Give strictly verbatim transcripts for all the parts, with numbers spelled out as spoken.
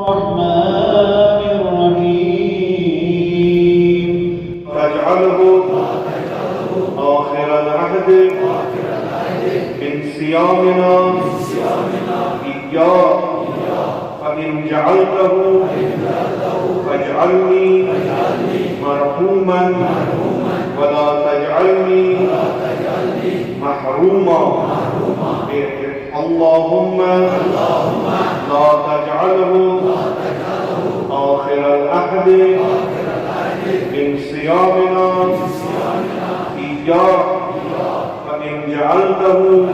الرحمن الرحيم. تجعله آخر العهد من صيامنا إياه، فإن جعلته فاجعلني مرحوما ولا تجعلني محروما. اللهم لا تجعله آخر العهد من صيامنا إياه، فإن جعلته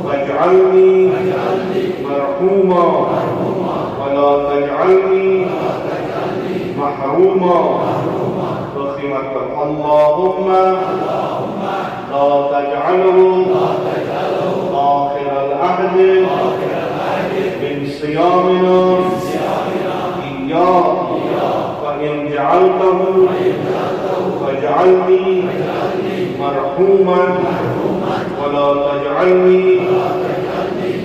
فاجعلني مرحوما ولا تجعلني محروما. اللهم لا تجعله آخر العهد من صيامنا إياه، فإن جعلته فاجعلني مرحوما ولا تجعلني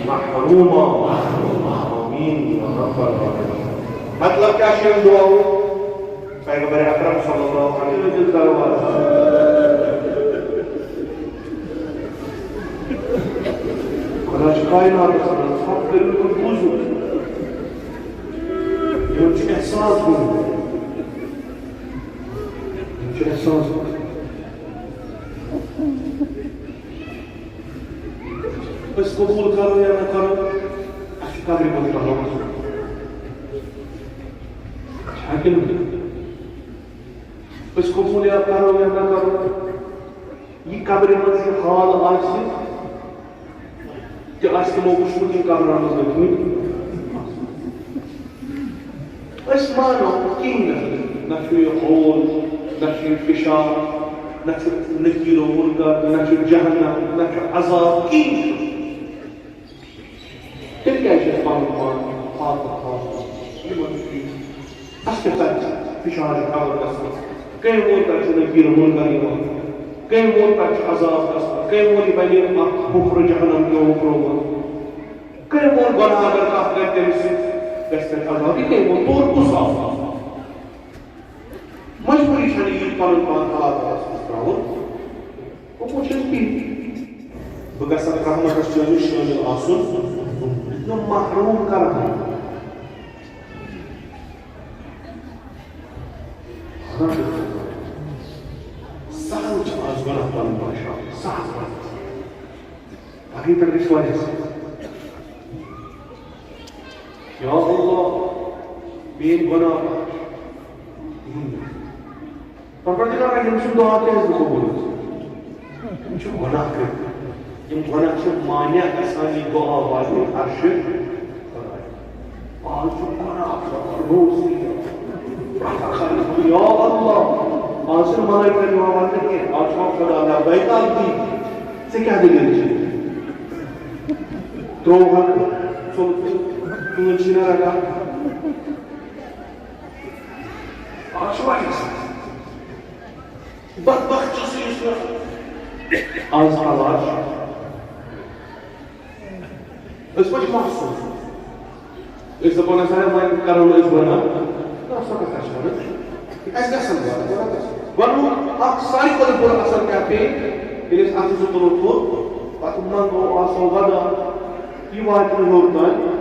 محروما. آمين يا رب العالمين. مطلب کیٛاہ چھُ یِم دُعاہُک؟ پیغمبر اکرم صلی اللہ علیہ وسلم کرو آز۔ خدا چھُ کائناتس منٛز، سب کٔرِو تُہۍ بوٗزِو۔ یِمن چھُ احساس گوٚمُت۔ یِمن چھُ احساس گوٚمُت۔ أسۍ قبوٗل کرو یا نہ کرو، اَسہِ چھُ قبرِ منٛز رہُن۔ چھا کِنہٕ نہٕ؟ أسۍ قبوٗل یا کرو یا نہ کرو، یہِ قبرِ منٛز یہِ حال آسہِ، تہِ آسہِ تِمو وٕچھمُت یِم قبرن منٛز ؤتھمٕتۍ۔ أسۍ مانو کِہیٖنۍ نہٕ، نہ چھُ یہِ ہول، نہ چھُ یہِ پِشاب، نہ چھُ نکیر و منکر، نہ چھُ جہنم، نہ چھُ عذاب، کِہیٖنۍ چھُنہٕ۔ تیٚلہِ کیٛازِ چھِ أسۍ پَنُن پان پاک و خاص یِمَن چیٖزَن؟ اَسہِ کیٛاہ تَگہِ پِشابِ قبر گژھنَس؟ کٔمۍ ووٚن تَتہِ چھُ نکیر و منکر یِوان؟ کٔمۍ ووٚن تَتہِ چھُ عذاب گژھان؟ کٔمۍ ووٚن یہِ بَنہِ اَکھ حُفرٕ جہنم کیو حُفرو منٛز؟ کٔمۍ ووٚن گۄناہ اگر کانٛہہ کَرِ تٔمِس سۭتۍ گژھِ تَتہِ عذاب؟ یہِ کٔمۍ ووٚن؟ تورٕ کُس آو؟ مجبوٗری چھَنہٕ یہِ پَنُن پان حالاتَس منٛز ترٛاوُن۔ گوٚو وۄنۍ چھُ أسۍ بِہِتھ۔ بہٕ گژھٕ اَتھ رحمتَس چٲنِس شٲمِل آسُن۔ یہِ چھُ محروٗم کران۔ سہل چھُ آز گۄناہ پَنُن بخشاوُن۔ سہل، سہل۔ باقٕے پٮ۪ٹھ گژھِ واریاہ سخت۔ یا اللہ، میٲنۍ گۄناہ بخش۔ پروردگارا، یِم چھِ دعا کیٛازِ نہٕ قبوٗل گژھان؟ یِم چھِ گۄناہ کٔرِتھ۔ یِم گۄناہ چھِ مانع گژھان یہِ دعا واتہِ عرشِ خۄدایَس۔ آز چھُ گۄناہ روز۔ یا اللہ، آز چھِنہٕ ملٲیکَن یِوان وَننہٕ کینٛہہ۔ آز چھُ وَنان، خۄدا لبیک عبدی۔ ژےٚ کیٛاہ دٔلیٖل چھِ؟ ترٛووہَن ژوٚل، ژوٚل چھِنہ رَٹان۔ آز چھُ واریاہ سخت۔ بدبخت چھُ سُہ، یُس نہٕ آز علاج چھُ۔ أسۍ ما چھِ معصوم؟ أسۍ دَپو نہ سا، وۄنۍ کَرو نہٕ أسۍ گۄناہ۔ نہ، سۄ کَتھ چھِ وَنان۔ اَسہِ گژھن گۄناہ، گۄناہ گژھن۔ گۄڈٕنیُک اَکھ ساروی کھۄتہٕ بوٚڑ اَثر کیٛاہ پیٚیہِ؟ ییٚلہِ أسۍ اَتھٕ زٕ تُلو تھوٚد، پَتہٕ منٛگو، آسو وَدان، یہِ واتہِ نہٕ ہیوٚر تام۔